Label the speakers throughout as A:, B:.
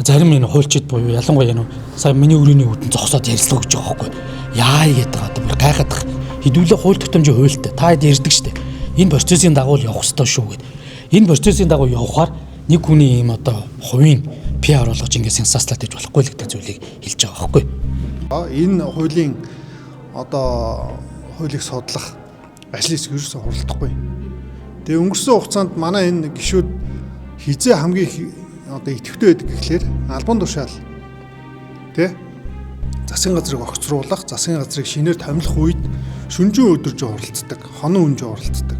A: Зарим энэ хуульчид буюу ялангуяа энэ сая миний өрөөний үүдэн зогсоод ярилцлага өгч байгаа байхгүй. Яа гэдэг одоо бүр гайхаад байх. Хэдүүлээ хууль тогтоомжийн хуультай. Та хэд ярьдаг штэ. Энэ процессын дагуу л явах ёстой шүү гэд. Энэ процессын дагуу явахаар нэг хүний ийм одоо хувийн PR болгож ингээд сенсацлаад иж болохгүй л гэдэг зүйлийг хэлж байгаа байхгүй.
B: Энэ хуулийн одоо хуулийг судлах ажлын хэсэг ерөөсөө хуралдахгүй. Тэгээ өнгөрсөн хугацаанд манай энэ гишүүд хизээ хамгийн их одоо идэвхтэй байдаг гэхлээр албан тушаал тий засгийн газрыг огцруулах, засгийн газрыг шинээр томилох үед шүнжин өдөржөө хуралддаг, хонон үнжөө хуралддаг.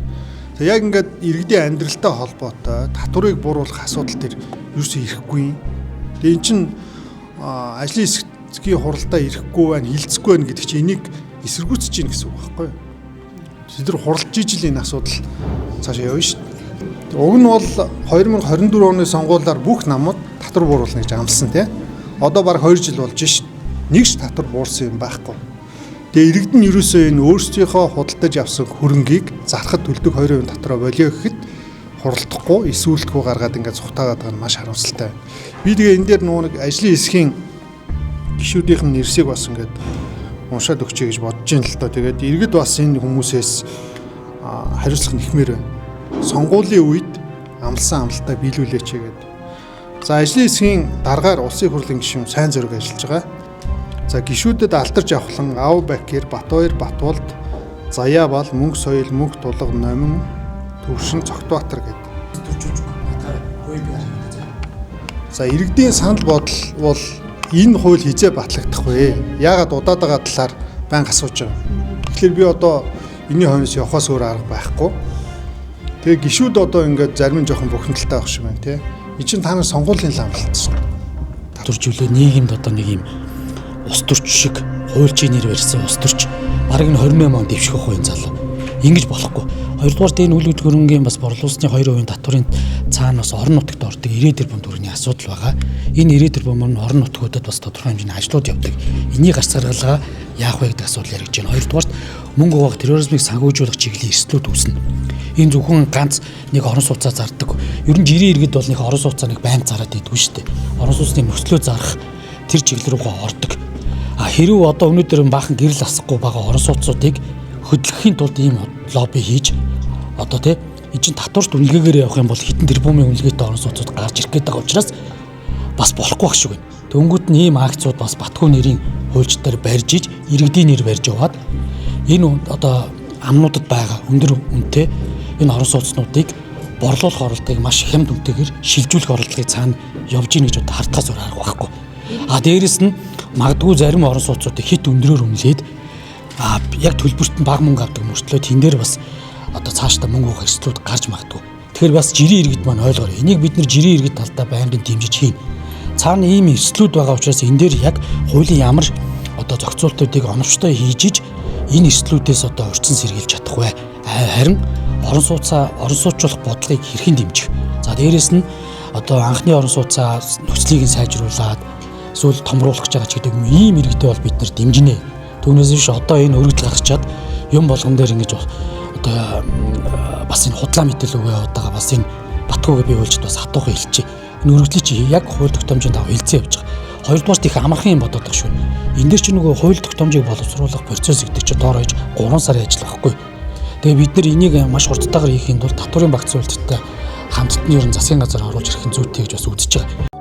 B: Тэгээ яг ингээд иргэдийн амьдралтай холбоотой татварыг бууруулах асуудал төр ерөөсөө ирэхгүй юм. Тэгээ эн чинь ажлын хэсгийн хуралдаа ирэхгүй байна, хилцэхгүй байна гэдэг чинь энийг эсэргүүцэж гин гэсэн үг байхгүй юу? Тэд нар хуралдж ижил энэ асуудал цаашаа явна шүү дээ. Уг нь бол 2024 оны сонгуулиар бүх намууд татвар бууруулна гэж амласан тий. Одоо бараг 2 жил болж шít. Нэг ч татвар буурсан юм байхгүй. Тэгээ иргэд нь ерөөсөө энэ өөрсдийнхөө худалдаж авсан хөрөнгийг зархад төлдөг 2% татвараа болио гэхэд хуралдахгүй, эсүүлдэхгүй гаргаад ингээд цухтаагаад байгаа нь маш харамсалтай. Би тэгээ энэ дээр нөгөө нэг ажлын хэсгийн гишүүдийнх нь нэрсийг бас ингээд уншаад өгчэй гэж бодож байна л доо. Тэгээд иргэд бас энэ хүмүүсээс хариуцлага нэхмээр байна. Сонгуулийн үед амлсан амлалтаа биелүүлээч гэдэг. За ажлын хэсгийн даргаар улсын хурлын гишүүн сайн зориг ажиллаж байгаа. За гишүүдэд алдарч авхлан Ав Бакир, Батбаяр, Батболд, Заяа бал, Мөнх соёл, Мөнх тулга, Номин, Төвшин, Цогтбаатар гэдэг. За иргэдийн санал бодол бол энэ хууль хизээ батлагдах вэ? Яагаад удаад байгаа талаар байнга асууж байгаа. Тэгэхээр би одоо энэний хойноос явахаас өөр арга байхгүй. Тэгээ гишүүд одоо ингээд зарим нь жоохон бухимдалтай байх шиг байна тий. Энд чинь та нар сонгуулийн лам болчихсон.
A: Төржүүлээ нийгэмд одоо нэг юм ус төрч шиг хуульчийн нэр барьсан ус төрч бараг нь 28 он дэвших ах энэ залуу. Ингэж болохгүй. Хоёрдугаар энэ үйл хөдлөх хөрөнгийн бас борлуулсны 2% татварын цаана бас орон нутагт ордог 90 тэрбум төгрөгийн асуудал байгаа. Энэ 90 тэрбум нь орон нутгуудад бас тодорхой хэмжээний ажлууд явдаг. Энийг гарц гаргалгаа яах вэ гэдэг асуудал яригдж байна. Хоёрдугаарт мөнгө угаах терроризмыг санхүүжүүлэх чиглэлийн эрсдлүүд үүснэ. Энэ зөвхөн ганц нэг орон сууцаа зардаг. Ер нь жирийн иргэд бол нэг орон сууцаа нэг байнга зараад идэггүй шүү дээ. Орон сууцны нөхцлөө зарах тэр чиглэл рүүгээ ордог. А хэрв одоо өнөөдөр баахан гэрэл асахгүй байгаа орон сууцуудыг хөдлөхийн тулд ийм лобби хийж одоо тий эн чинь татварт үнэлгээгээр явах юм бол хэдэн тэрбумын үнэлгээтэй орон сууцуд гарч ирэх гээд байгаа учраас бас болохгүй байх шиг байна. Тэнгүүд нь ийм акцууд бас Батгүй нэрийн хуульчдаар барьж иж иргэдийн нэр барьж яваад энэ одоо амнуудад байгаа өндөр үнэтэй энэ орон сууцнуудыг борлуулах оролдлогыг маш хямд үнэтэйгээр шилжүүлэх оролдлогыг цаана явж гин гэж одоо хартахаас өөр арга байхгүй. А дээрэс нь магадгүй зарим орон сууцуудыг хит өндрөөр үнэлээд а яг төлбөрт нь бага мөнгө авдаг мөртлөө тэн дээр бас одоо цаашдаа мөнгө уух эрсдлүүд гарч магадгүй. Тэгэхээр бас жирийн иргэд маань ойлгоорой. Энийг бид нэр жирийн иргэд талдаа байнгын дэмжиж хийн. Цаана ийм эрсдлүүд байгаа учраас энэ дээр яг хуулийн ямар одоо зохицуултуудыг оновчтой хийж иж энэ эрсдлүүдээс одоо урьдчилан сэргийлж чадах вэ? Харин орон сууцаа орон суучлах бодлогыг хэрхэн дэмжих? За дээрэс нь одоо анхны орон сууцаа нөхцөлийг нь сайжруулад эсвэл томруулах гэж байгаа ч гэдэг юм ийм иргэдээ бол бид нэр дэмжинэ. Түүнээс биш одоо энэ өргөдөл гаргачаад юм болгон дээр ингэж одоо бас энэ худлаа мэдээлэл өгөө яваад байгаа бас энэ Батгүйгээ би хуульчд бас хатуухан хэлчихье. Энэ өргөдлийг чи яг хууль тогтоомжийн дагуу хилцэн явж байгаа. Хоёрдугаарт их амархан юм бодоод байгаа шүү. Энэ дээр чи нөгөө хууль тогтоомжийг боловсруулах процесс гэдэг чи доор хаяж 3 сарын ажил байхгүй. Тэгээ бид нар энийг маш хурдтайгаар хийхийн тулд татварын багц хуульчтай хамтд нь ер нь засгийн газар оруулж ирэх нь зүйтэй гэж бас үзэж байгаа.